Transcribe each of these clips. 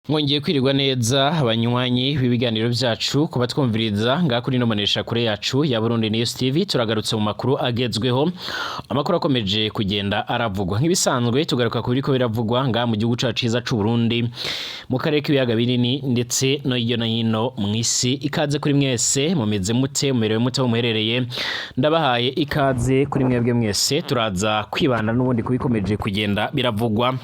Mwongeye kwirirwa neza, abanywanyi b'ibiganiro byacu, kuba twumviriza ngaha kuri ino kure yacu ya Burundi News TV. Turagarutse mu makuru agezweho, amakuru akomeje kugenda aravugwa. Nk'ibisanzwe, tugaruka ku biriko biravugwa ngaha mu gihugu cacu ciza c'u Burundi, mu karere k'ibiyaga binini, ndetse no hirya no hino mw'isi. Ikaze kuri mwese. Mumeze mute? Mumerewe mute aho muherereye? Ndabahaye ikaze kuri mwebwe mwese. Turaza kwibanda n'ubundi kubikomeje kugenda biravugwa.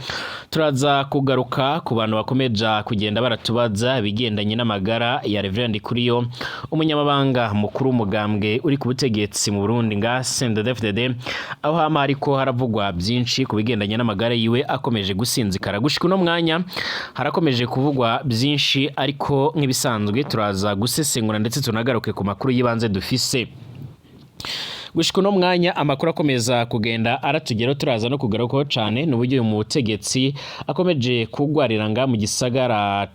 Turaza kugaruka ku bantu bakomeje kugenda baratubaza ibigendanye n'amagara ya Reverend Ndikuriyo, umunyamabanga mukuru w'umugambwe uri ku butegetsi mu Burundi nga CNDD-FDD, aho hama hariko haravugwa byinshi ku bigendanye n'amagara yiwe akomeje gusinzikara. Gushika uno mwanya harakomeje kuvugwa byinshi, ariko nk'ibisanzwe turaza gusesengura ndetse tunagaruke ku makuru y'ibanze dufise gushika uno mwanya. Amakuru akomeza kugenda aratugeraho, turaza no kugarukaho cane, n'uburyo uyu mutegetsi akomeje kugwarira nga mu gisagara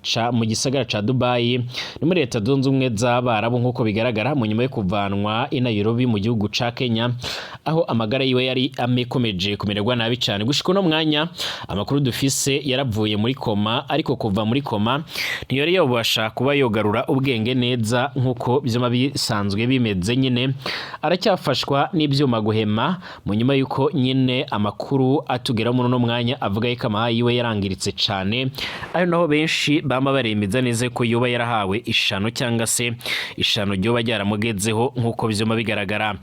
ca Dubai, ni muri Leta Zunze Ubumwe z'Abarabu, nk'uko bigaragara, mu nyuma yo kuvanwa i Nairobi mu gihugu ca Kenya, aho amagara yiwe yari amekomeje kumererwa nabi cane. Gushika uno mwanya, amakuru dufise, yaravuye muri koma, ariko kuva muri koma ntiyari yobasha kuba yogarura ubwenge neza nk'uko vyama bisanzwe bimeze. Nyine aracyafashwa n'ivyuma guhema, mu nyuma yuko nyine amakuru atugera muri uno mwanya avuga yuko amaha yiwe yarangiritse cane, ari naho benshi bama baremeza neza ko yoba yarahawe ishano, cyangwa se ishano ryoba ryaramugezeho nk'uko vyuma bigaragara.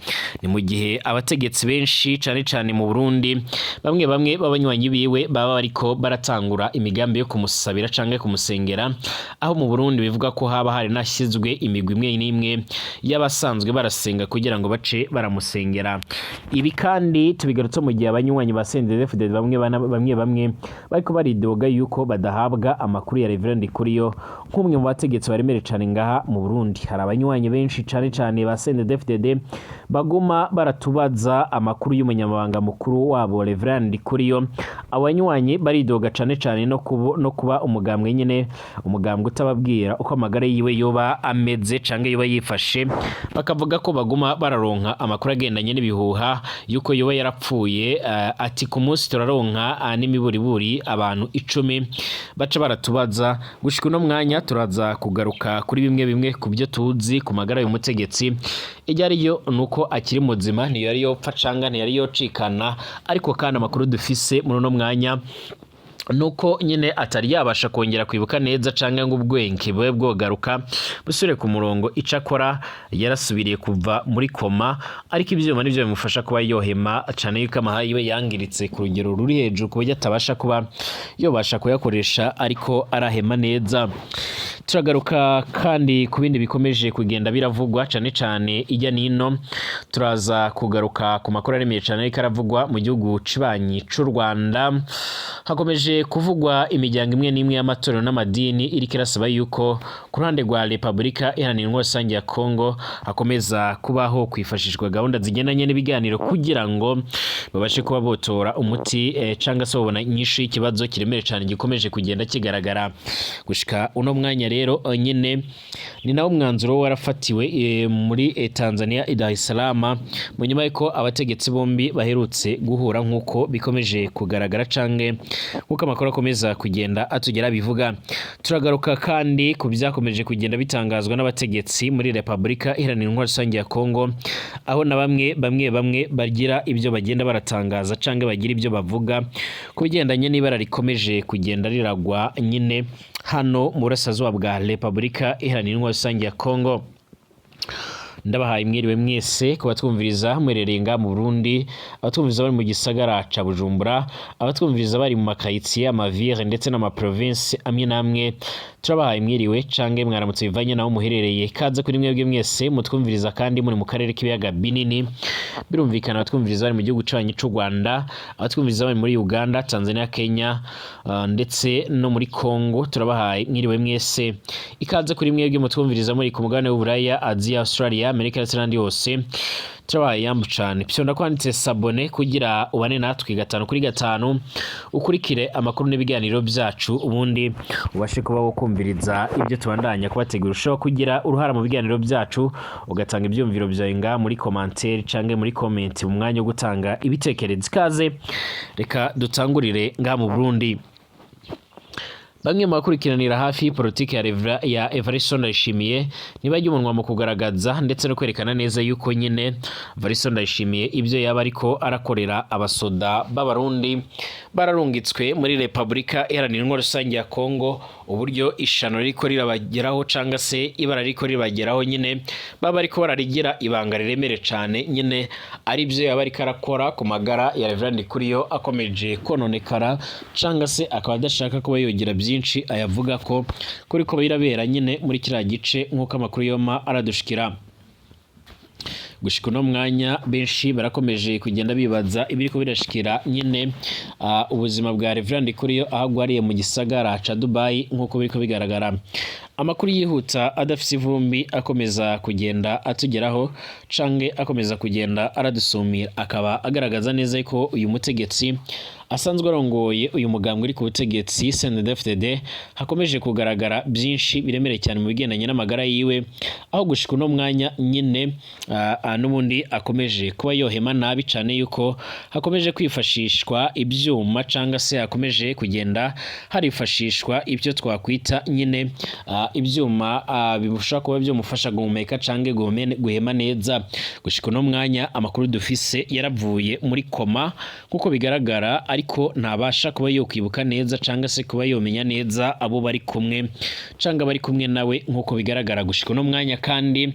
Ni mu gihe abategetsi benshi cane cane mu Burundi, bamwe bamwe b'abanywanyi biwe, baba bariko baratangura imigambi yo kumusabira canke kumusengera, aho mu Burundi bivuga ko haba hari nashyizwe imigwi imwe n'imwe y'abasanzwe barasenga kugira ngo bace baramusengera. Ibi kandi tubigarutse mu gihe abanywanyi ba CNDD-FDD bamwe bamwe bamwe bariko baridoga yuko badahabwa amakuru ya Reverend Ndikuriyo, nk'umwe mu bategetsi baremere cane ngaha mu Burundi. Hari abanywanyi benshi cane cane ba CNDD-FDD baguma baratubaza amakuru y'umunyamabanga mukuru wabo, Reverend Ndikuriyo. Abanywanyi baridoga cane cane no kuba umugambwe nyene, umugambwe utababwira uko amagara yiwe yoba ameze canke yoba yifashe. Bakavuga ko baguma bararonka amakuru agendanye n'ibihuha yuko yoba yarapfuye. Ati ku munsi turaronka n'imiburiburi abantu 10 baca baratubaza. Gushika uno mwanya turaza kugaruka kuri bimwe bimwe ku byo tuzi ku magara y'umutegetsi. Ijyo ariyo nuko akiri muzima, ntiyari yopfa canga ntiyari yocikana, ariko kandi amakuru dufise muri uno mwanya nuko nyine atari yabasha kongera kwibuka neza canke ngo ubwenge bube bwogaruka busubire ku murongo. Icakora yarasubiriye kuva muri koma, ariko ivyuma nivyo bimufasha kuba yohema, cane yuko amaha yiwe yangiritse ku rugero ruri hejuru, ku buryo atabasha kuba yobasha kuyakoresha ariko arahema neza. Turagaruka kandi ku bindi bikomeje kugenda biravugwa cane cane ijya nino. Turaza kugaruka ku makuru aremeye cane ariko aravugwa mu gihugu cibanyi c'u Rwanda. Hakomeje kuvugwa imiryango imwe n'imwe y'amatorero n'amadini iriko irasaba yuko ku ruhande rwa Repubulika Iharanira Intwaro Rusange ya Kongo hakomeza kubaho kwifashishwa gahunda zigendanye n'ibiganiro, kugira ngo babashe kuba botora umuti cangwa se babona inyishu y'ikibazo kiremereye cane gikomeje kugenda kigaragara gushika uno mwanya. Rero nyine ni nawo mwanzuro warafatiwe muri Tanzania i Dar es Salaam, mu nyuma y'uko abategetsi bombi baherutse guhura, nk'uko bikomeje kugaragara canke nk'uko amakuru akomeza kugenda atugera bivuga. Turagaruka kandi ku byakomeje kugenda bitangazwa n'abategetsi muri Repubulika Iharanira Intwaro Rusange ya Kongo, aho na bamwe bamwe bamwe bagira ibyo bagenda baratangaza canke bagira ibyo bavuga ku bigendanye n'ibara rikomeje kugenda riragwa nyine hano mu burasirazuba bwa Repubulika Iharanira Intwaro Rusange ya Kongo. Ndabahaye mwiriwe mwese kubatwumviriza muherereye ngaha mu Burundi, abatwumviriza bari mu gisagara ca Bujumbura, abatwumviriza bari mu makayitsiye, amavire ndetse n'amaprovinsi amwe n'amwe. Turabahaye mwiriwe canke mwaramutse bivanye naho muherereye. Kaze kuri mwebwe mwese mutwumviriza kandi muri mu karere k'ibiyaga binini. Birumvikana, abatwumviriza bari mu gihugu canyu c'u Rwanda, abatwumviriza bari muri Uganda, Tanzania, Kenya, ndetse no muri Congo, turabahaye mwiriwe mwese. Ikaze kuri mwebwe mutwumviriza muri ku mugabane w'Uburaya, Aziya, Australia, Amerika ndetse n'ahandi hose, turabahaye yambu cane. Fyonda kwanditse s'abonner kugira ubane natwe gatanu kuri gatanu, ukurikire amakuru n'ibiganiro byacu, ubundi ubashe kuba wokumviriza ibyo tubandanya kubategura. Ushobora kugira uruhara mu biganiro byacu, ugatanga ibyumviro byawe nga muri commentaire canke muri comment, mu mwanya wo gutanga ibitekerezo. Ikaze. Reka dutangurire ngaha mu Burundi. Bamwe mu bakurikiranira hafi politiki ya Evariste Ndayishimiye ntibajya umunwa mu kugaragaza ndetse no kwerekana neza yuko nyine Evariste Ndayishimiye ibyo yaba ariko arakorera abasoda b'Abarundi bararungitswe muri Repubulika Iharanira Intwaro Rusange ya Kongo, uburyo ishano ririko rirabageraho canga se ibara ririko rirabageraho nyine baba ariko bararigira ibanga riremere cane, nyine ari byo yaba ariko arakora ku magara ya Reverend Ndikuriyo akomeje kononekara, canga se akaba adashaka kuba yogira byinshi ayavuga ko kuri ko birabera nyine muri kiriya gice, nk'uko amakuru yoma aradushikira. Gushika uno mwanya benshi barakomeje kugenda bibaza ibiriko birashikira nyine ubuzima bwa Reverend Ndikuriyo aho agwariye mu gisagara ca Dubai, nk'uko biriko bigaragara. Amakuru yihuta adafise ivumbi akomeza kugenda atugeraho canke akomeza kugenda aradusumira akaba agaragaza neza ko uyu mutegetsi asanzwe arongoye uyu mugambwe uri ku butegetsi CNDD-FDD hakomeje kugaragara byinshi biremereye cyane mu bigendanye n'amagara yiwe, aho gushika uno mwanya nyine n'ubundi akomeje kuba yohema nabi cyane, yuko hakomeje kwifashishwa ibyuma canga se hakomeje kugenda harifashishwa ibyo twakwita nyine ibyuma bishobora kuba byamufasha guhumeka canke guhema neza. Gushika uno mwanya amakuru dufise yaravuye muri koma nkuko bigaragara, ariko ntabasha kuba yokwibuka neza canga se kuba yomenya neza abo bari kumwe canga bari kumwe nawe nkuko bigaragara gushika uno mwanya. Kandi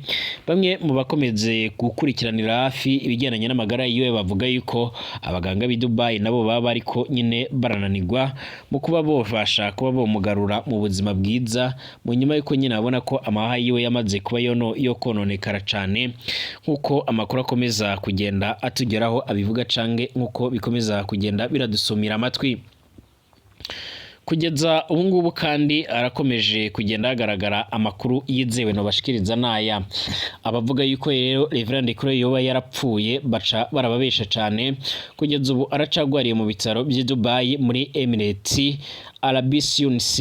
bamwe mu bakomeze gukurikiranira hafi ibigendanye n'amagara yiwe bavuga yuko abaganga b'i Dubai nabo baba bariko nyine barananirwa mu kuba bofasha kuba bomugarura mu buzima bwiza, mu nyuma yuko nyine abona ko amahaha yiwe yamaze kuba yono yo kononekara cane, nkuko amakuru akomeza kugenda atugeraho abivuga cange nkuko bikomeza kugenda biradusumira amatwi. Kugeza ubu ngubu kandi arakomeje kugenda hagaragara amakuru yizewe nobashikiriza naya abavuga yuko rero Reverend Ndikuriyo yoba yarapfuye baca barababesha cane. Kugeza ubu aracagwariye mu bitaro by'i Dubai muri Emirates Arabie Unis,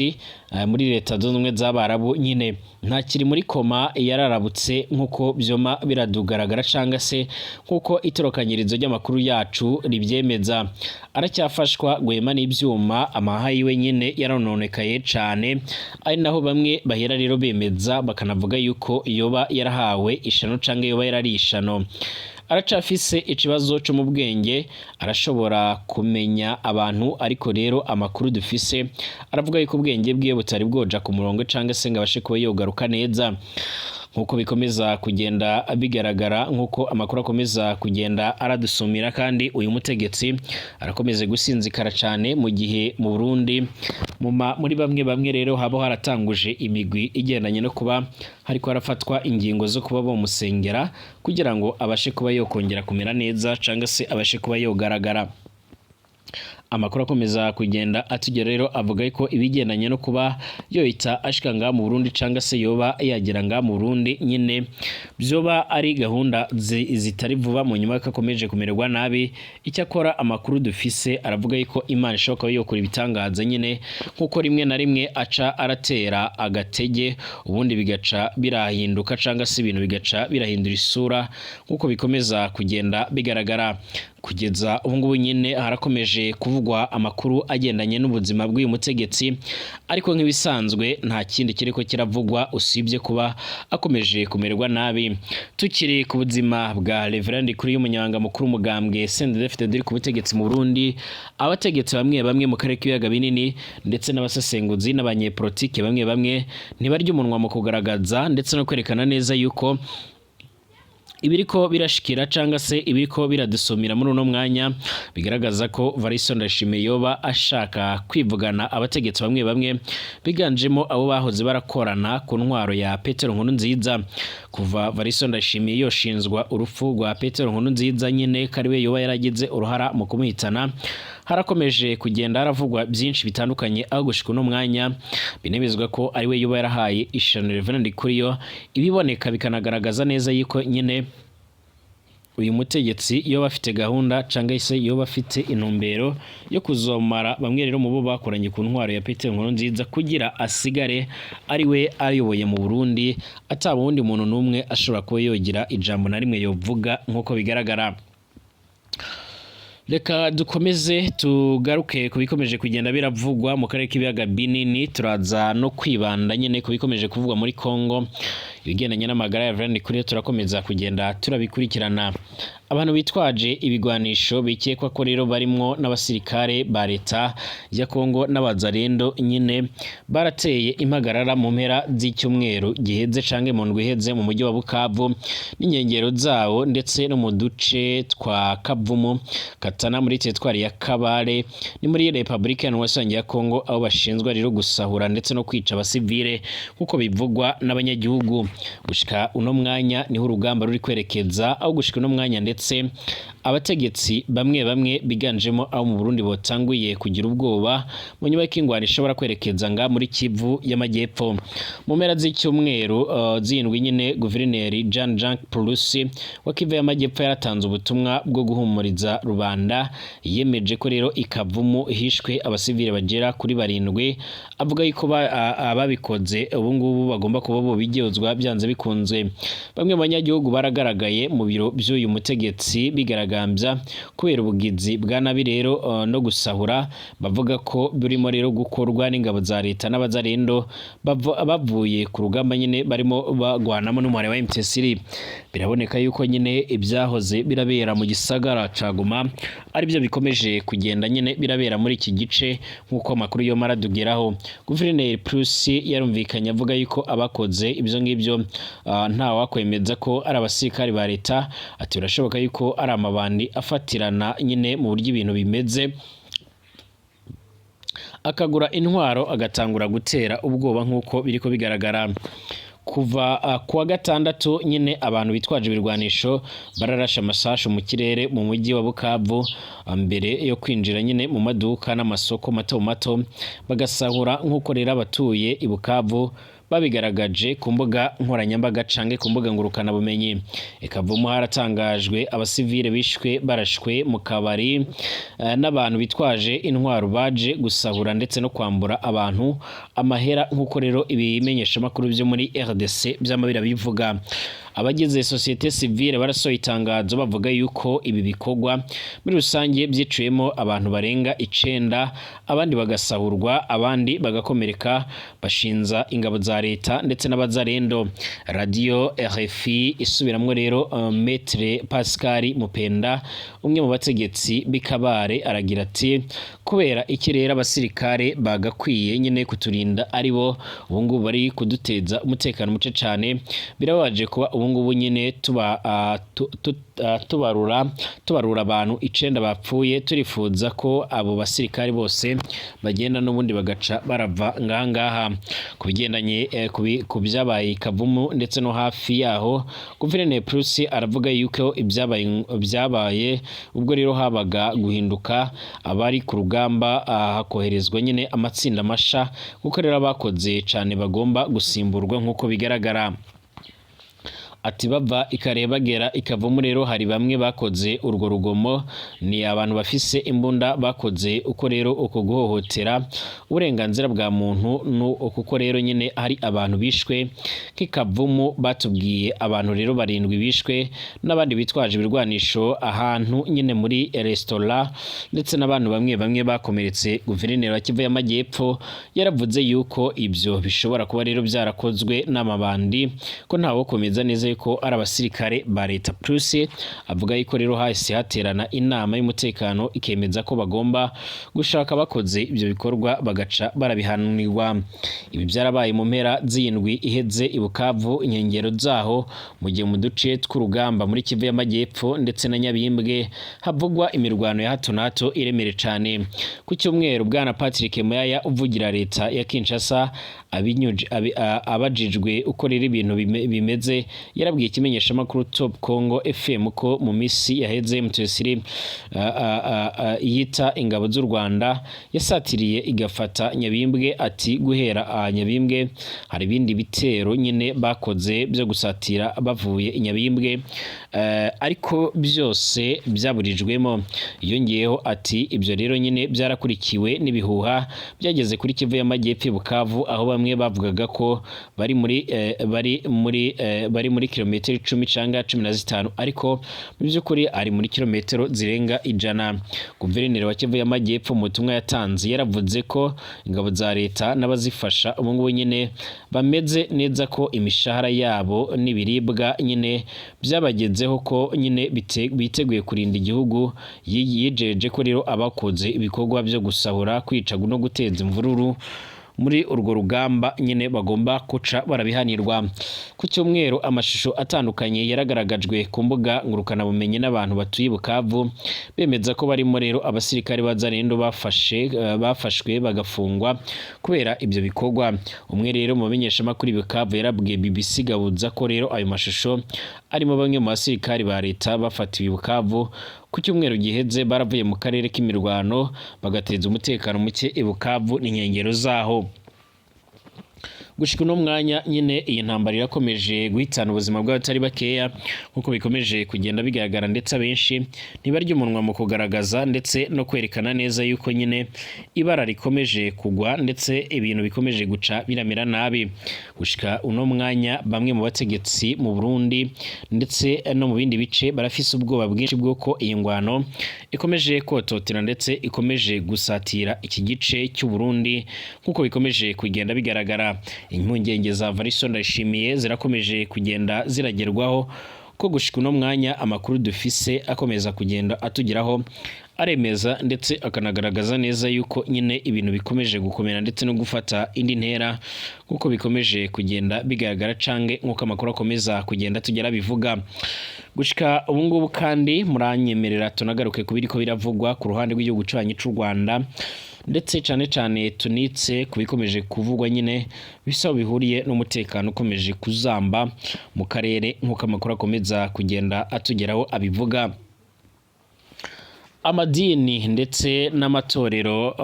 muri Leta Zunze Ubumwe z'Abarabu nyine. Ntakiri muri koma, yararabutse nk'uko byoma biradugaragara canga se nk'uko itorokanyirizo ry'amakuru yacu ribyemeza. Aracyafashwa guhema n'ibyuma, amahaha yiwe nyine yarononekaye cane, ari naho bamwe bahera rero bemeza bakanavuga yuko yoba yarahawe ishano canke yoba yarari ishano. Aracafise ikibazo cyo mu bwenge, arashobora kumenya abantu, ariko rero amakuru dufise aravuga yuko ubwenge bwiwe butari bwoja ku murongo canke se ngo abashe kuba yogaruka neza, nkuko bikomeza kugenda bigaragara, nkuko amakuru akomeza kugenda aradusumira. Kandi uyu mutegetsi arakomeza gusinzikara cane mu gihe mu Burundi muri bamwe bamwe rero haba haratanguje imigwi igendanye no kuba hariko harafatwa ingingo zo kuba bomusengera kugira ngo abashe kuba yokongera kumera neza canga se abashe kuba yogaragara. Amakuru akomeza kugenda atugera rero avuga ko ibigendanye no kuba yohita ashika ngaha mu Burundi canga se yoba yagera ngaha mu Burundi nyine byoba ari gahunda zitari vuba, mu nyuma yuko akomeje kumererwa nabi. Icyakora amakuru dufise aravuga yuko Imana ishoboka kuba yokora ibitangaza nyine, nkuko rimwe na rimwe aca aratera agatege ubundi bigaca birahinduka canga se ibintu bigaca birahindura isura, nkuko bikomeza kugenda bigaragara. Kugeza ubu ngubu nyine harakomeje kuvugwa amakuru agendanye n'ubuzima bw'uyu mutegetsi, ariko nk'ibisanzwe nta kindi kiriko kiravugwa usibye kuba akomeje kumererwa nabi. Tukiri ku buzima bwa Reverend Ndikuriyo, umunyamabanga mukuru w'umugambwe CNDD-FDD uri ku butegetsi mu Burundi, abategetsi bamwe bamwe mu karere k'ibiyaga binini ndetse n'abasesenguzi n'abanyepolitike bamwe bamwe ntibarya umunwa mu kugaragaza ndetse no kwerekana neza yuko ibiriko birashikira canga se ibiriko biradusumira muri uno mwanya bigaragaza ko Evariste Ndayishimiye yoba ashaka kwivugana abategetsi bamwe bamwe biganjemo abo bahoze barakorana ku ntwaro ya Petero Nkurunziza. Kuva Evariste Ndayishimiye yoshinzwa urupfu rwa Petero Nkurunziza nyine kariwe yoba yaragize uruhara mu kumuhitana, harakomeje kugenda haravugwa byinshi bitandukanye, aho gushika uno mwanya binemezwa ko ariwe yoba yarahaye ishano Reverend Ndikuriyo. Ibiboneka bikanagaragaza neza yuko nyine uyu mutegetsi yoba afite gahunda canga se yoba afite intumbero yo kuzomara bamwe rero mu bo bakoranye ku ntwaro ya Petero Nkurunziza kugira asigare ari we ayoboye mu Burundi, ataba uwundi muntu n'umwe ashobora kuba yogira ijambo na rimwe yovuga, nk'uko bigaragara. Reka dukomeze tugaruke ku bikomeje kugenda biravugwa mu karere k'ibiyaga binini. Turaza no kwibanda nyene ku bikomeje kuvugwa muri Kongo, ibigendanye n'amagara ya Verani kuri turakomeza kugenda turabikurikirana. Abantu bitwaje ibigwanisho bikekwa ko rero barimwo n'abasirikare ba leta ya Kongo n'abazarendo nyine, barateye impagarara mu mpera z'icyumweru giheze canke mu ndwi iheze mu mujyi wa Bukavu n'inkengero zawo, ndetse no mu duce twa Kavumu, Katana muri teritwari ya Kabare, ni muri Republika Iharanira ya Kongo, aho bashinzwe rero gusahura ndetse no kwica abasivile nk'uko bivugwa n'abanyagihugu. Gushika uno mwanya niho urugamba ruri kwerekeza, aho gushika uno mwanya ndetse abategetsi bamwe bamwe biganjemo abo mu Burundi botanguye kugira ubwoba mu nyuma y'ingwano ishobora kwerekeza nga muri Kivu y'Amajyepfo. Mu mpera z'icyumweru zindwi nyine, guverineri Jean Jacques Purusi wa Kivu y'Amajyepfo yaratanze ubutumwa bwo guhumuriza rubanda. Yemeje ko rero ikavumu hishwe abasivile bagera kuri barindwi, avuga yuko ababikoze ubu ngubu bagomba kuba bo biryozwa byanze bikunze. Bamwe mu banyagihugu baragaragaye mu biro by'uyu mutegetsi bigaragambya kubera ubugizi bwa nabi rero no gusahura bavuga ko burimo rero gukorwa n'ingabo za leta n'abazarendo bavuye ku rugamba nyine barimo bagwanamo n'umubare wa M23. Biraboneka yuko nyine ibyahoze birabera mu gisagara ca Goma aribyo bikomeje kugenda nyine birabera muri iki gice, nk'uko amakuru yo maradugeraho. Guverineri Plus yarumvikanye avuga yuko abakoze ibyo ngibyo nta wakwemeza ko ari abasirikari ba leta. Ati birashoboka yuko ari amabandi afatirana nyine mu buryo ibintu bimeze, akagura intwaro agatangura gutera ubwoba nk'uko biriko bigaragara. Kuva kuwa gatandatu nyine, abantu bitwaje ibirwanisho bararashe amasashu mu kirere mu mujyi wa Bukavu mbere yo kwinjira nyine mu maduka n'amasoko mato mato bagasahura, nk'uko rero abatuye i Bukavu babigaragaje ku mbuga nkoranyambaga canke ku mbuga ngurukanabumenyi. Ikavumu haratangajwe abasivile bishwe barashwe mu kabari n'abantu bitwaje intwaro baje gusahura ndetse no kwambura abantu amahera, nk'uko rero ibimenyeshamakuru byo muri RDC vyama birabivuga. Abagize société civile barasohoye itangazo bavuga yuko ibi bikorwa muri rusange byiciyemo abantu barenga 9, abandi bagasahurwa, abandi bagakomereka, bashinza ingabo za leta ndetse n'abazarendo. Radio RFI isubiramwo rero Maître Pascal Mupenda, umwe mu bategetsi b'Ikabare, aragira ati: "Kubera iki rero abasirikare bagakwiye nyine kuturinda aribo ubu ngubu bari kuduteza umutekano muce cane? Birababaje kuba ubu ngubu nyine tuba tubarura abantu 9 bapfuye. Turifuza ko abo basirikare bose bagenda n'ubundi bagaca barava ngaha." Ku bigendanye ku byabaye Kavumu ndetse no hafi yaho, Guverineri Plus aravuga yuko ibyabaye byabaye ubwo rero habaga guhinduka abari ku rugamba, hakoherezwa nyine amatsinda masha, kuko rero abakoze cane bagomba gusimburwa nk'uko bigaragara. Ati bava ikare bagera ikavumu rero hari bamwe bakoze urwo rugomo, ni abantu bafise imbunda bakoze uko rero uko guhohotera uburenganzira bwa muntu, kuko rero nyine hari abantu bishwe nk'ikavumu. Batubwiye abantu rero barindwi bishwe n'abandi bitwaje ibirwanisho ahantu nyine muri resitora, ndetse n'abantu bamwe bamwe bakomeretse. Guverineri wa Kivu y'Amajyepfo yaravuze yuko ibyo bishobora kuba rero byarakozwe n'amabandi, ko ntawo komeza neza yuko ari abasirikare ba leta. Plus avuga yuko rero hahise haterana inama y'umutekano ikemeza ko bagomba gushaka bakoze ibyo bikorwa bagaca barabihanirwa. Ibi byarabaye mu mpera z'indwi iheze i Bukavu inkengero zaho, mu gihe mu duce tw'urugamba muri Kivu y'Amajyepfo ndetse na Nyabimbwe havugwa imirwano ya hato na hato iremere cane. Ku cyumweru, bwana Patrick Muyaya uvugira leta ya Kinshasa abajijwe uko rero ibintu bimeze, yarabwiye ikimenyeshamakuru Top Congo FM ko mu misi yaheze M23 yita ingabo z'u Rwanda yasatiriye igafata Nyabimbwe. Ati guhera Nyabimbwe hari ibindi bitero nyine bakoze byo gusatira bavuye i Nyabimbwe, ariko byose byaburijwemo. Yongeyeho ati ibyo rero nyine byarakurikiwe n'ibihuha byageze kuri Kivu y'Amajyepfo i Bukavu, aho bamwe bavugaga ko bari muri kilometero 10 canke 15, ariko mu by'ukuri ari muri kilometero zirenga 100. Guverineri wa Kivu y'Amajyepfo mu butumwa yatanze yaravuze ko ingabo za leta n'abazifasha ubu ngubu nyine bameze neza, ko imishahara yabo n'ibiribwa nyine byabagezeho, ko nyine biteguye kurinda igihugu. Yijeje ko rero abakoze ibikorwa byo gusahura, kwica no guteza imvururu muri urwo rugamba nyine bagomba kuca barabihanirwa. Ku cyumweru, amashusho atandukanye yaragaragajwe ku mbuga ngurukanabumenyi n'abantu batuye i Bukavu, bemeza ko barimo rero abasirikare ba Wazalendo bafashwe bagafungwa kubera ibyo bikorwa. Umwe rero mu bamenyeshamakuru i Bukavu yarabwiye BBC Gahuza ko rero ayo mashusho arimo bamwe mu basirikare ba leta bafatiwe i Bukavu ku cyumweru giheze, baravuye mu karere k'imirwano bagateza umutekano muke i Bukavu n'inkengero zaho. Gushika uno mwanya nyine, iyi ntambara irakomeje guhitana ubuzima bw'abatari bakeya nk'uko bikomeje kugenda bigaragara, ndetse abenshi ntibarya umunwa mu kugaragaza ndetse no kwerekana neza yuko nyine ibara rikomeje kugwa, ndetse ibintu bikomeje guca biramera nabi. Gushika uno mwanya, bamwe mu bategetsi mu Burundi ndetse no mu bindi bice barafise ubwoba bwinshi bw'uko iyi ngwano ikomeje kototera ndetse ikomeje gusatira iki gice cy'u Burundi nk'uko bikomeje kugenda bigaragara. Impungenge za Varisto Ndayishimiye zirakomeje kugenda ziragerwaho, ko gushika uno mwanya amakuru dufise akomeza kugenda atugeraho aremeza ndetse akanagaragaza neza yuko nyine ibintu bikomeje gukomera ndetse no gufata indi ntera nk'uko bikomeje kugenda bigaragara, cange nk'uko amakuru akomeza kugenda tugera bivuga gushika ubu ngubu. Kandi muranyemerera tunagaruke ku biriko biravugwa ku ruhande rw'igihugu canyu c'u Rwanda, ndetse cane cane tunitse ku bikomeje kuvugwa nyine bisa bihuriye n'umutekano ukomeje kuzamba mu karere nk'uko amakuru akomeza kugenda atugeraho abivuga. Amadini ndetse n'amatorero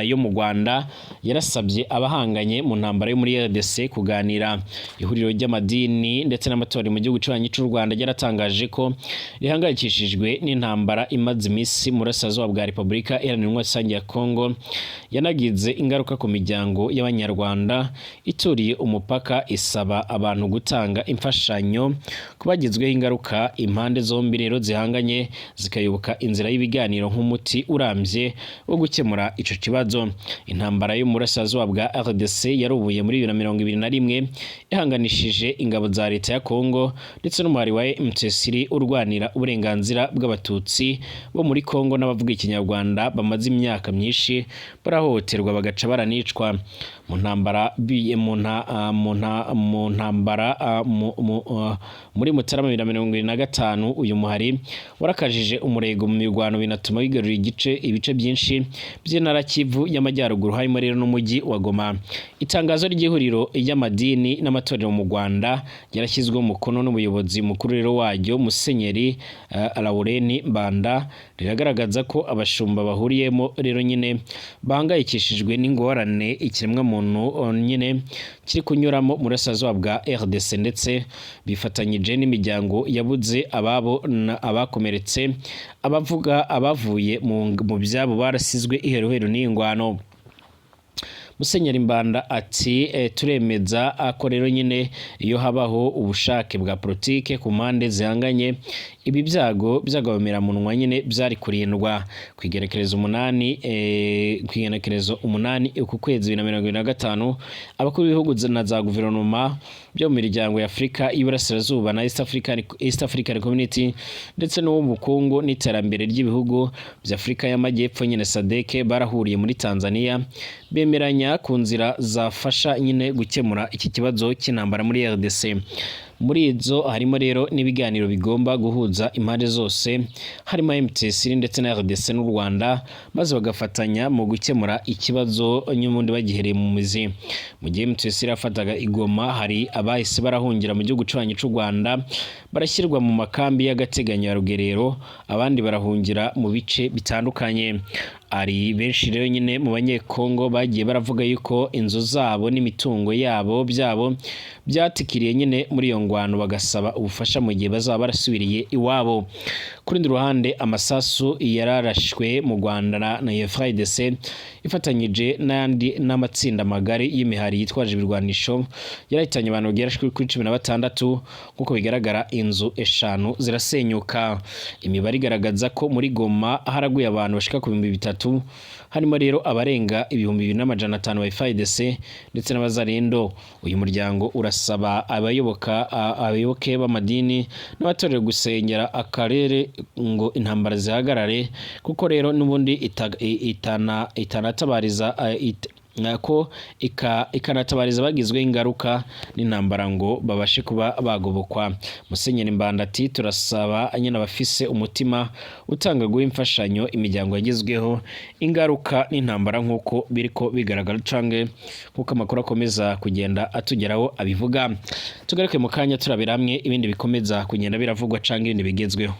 yo mu Rwanda yarasabye abahanganye mu ntambara yo muri RDC kuganira. Ihuriro ry'amadini ndetse n'amatorero mu gihugu cy'ububanyi cy'u Rwanda ryaratangaje ko rihangayikishijwe n'intambara imaze iminsi mu burasirazuba bwa Repubulika Iharanira Intwaro Rusange ya Congo, yanagize ingaruka ku miryango y'Abanyarwanda ituriye umupaka, isaba abantu gutanga imfashanyo ku bagizweho ingaruka. Impande zombi rero zihanganye zikayoboka inzira y'ibiganiro nk'umuti urambye wo gukemura ico kibazo. Intambara yo mu burasirazuba bwa RDC yarubuye muri 2021, ihanganishije ingabo za leta ya Congo ndetse n'umuhari wa M23 urwanira uburenganzira bw'Abatutsi bo muri Congo n'abavuga Ikinyarwanda bamaze imyaka myinshi barahohoterwa, bagaca baranicwa mu ntambara mu ntambara muri Mutarama 2025. Uyu muhari warakajije umurego mu mirwano, binatuma wigarurira ibice byinshi by'intara Kivu y'Amajyaruguru, harimo rero n'umujyi wa Goma. Itangazo ry'ihuriro ry'amadini n'amatorero mu Rwanda ryarashyizweho umukono n'umuyobozi mukuru rero waryo, Musenyeri Laurent Mbanda, riragaragaza ko abashumba bahuriyemo rero nyine bahangayikishijwe n'ingorane ikiremwamuntu nyine kiri kunyuramo mu burasirazuba bwa RDC, ndetse bifatanyije n'imiryango yabuze ababo, abakomeretse, abavuga abavuye mu byabo, barasizwe iheruheru n'ingwano. Musenyeri Mbanda ati: "Turemeza ko rero nyine iyo habaho ubushake bwa politike ku mpande zihanganye, ibi byago by'agahomamunwa nyine byari kurindwa." Ku igenekerezo 8 uku kwezi 2025, abakuru b'ibihugu na za guverinoma byo mu miryango ya Afurika y'Iburasirazuba na East African Community, ndetse n'uw'ubukungu n'iterambere ry'ibihugu bya Afurika y'Amajyepfo nyine SADC, barahuriye muri Tanzania, bemeranya ku nzira zafasha nyine gukemura iki kibazo cy'intambara muri RDC. Muri izo harimo rero n'ibiganiro bigomba guhuza impande zose, harimo M23 ndetse na RDC n'u Rwanda, maze bagafatanya mu gukemura ikibazo n'ubundi bagihereye mu mizi. Mu gihe M23 yafataga i Goma, hari abahise barahungira mu gihugu cy'ububanyi cy'u Rwanda, barashyirwa mu makambi y'agateganyo ya Rugerero, abandi barahungira mu bice bitandukanye. Ari benshi rero nyine mu Banyekongo bagiye baravuga yuko inzu zabo n'imitungo yabo byabo byatikiriye nyine muri iyo ngwano, bagasaba ubufasha mu gihe bazaba barasubiriye iwabo. Ku rundi ruhande, amasasu yararashwe mu Rwanda na FARDC ifatanyije n'ayandi n'amatsinda magari y'imihari yitwaje ibirwanisho yarahitanye abantu bagera kuri 16. Nk'uko bigaragara, inzu eshanu zirasenyuka. Imibare igaragaza ko muri Goma haraguye abantu bashika ku 3000, harimo rero abarenga 2500 ba FARDC ndetse n'abazarendo. Uyu muryango urasaba abayoboke b'amadini n'abatorero gusengera akarere ngo intambara zihagarare, kuko rero n'ubundi itanatabariza ko ikanatabariza abagizweho ingaruka n'intambara ngo babashe kuba bagobokwa. Musenyeri Mbanda ati: "Turasaba nyine abafise umutima utanga guha imfashanyo imiryango yagizweho ingaruka n'intambara," nk'uko biriko bigaragara canke nk'uko amakuru akomeza kugenda atugeraho abivuga. Tugaruke mu kanya turabira hamwe ibindi bikomeza kugenda biravugwa canke ibindi bigezweho.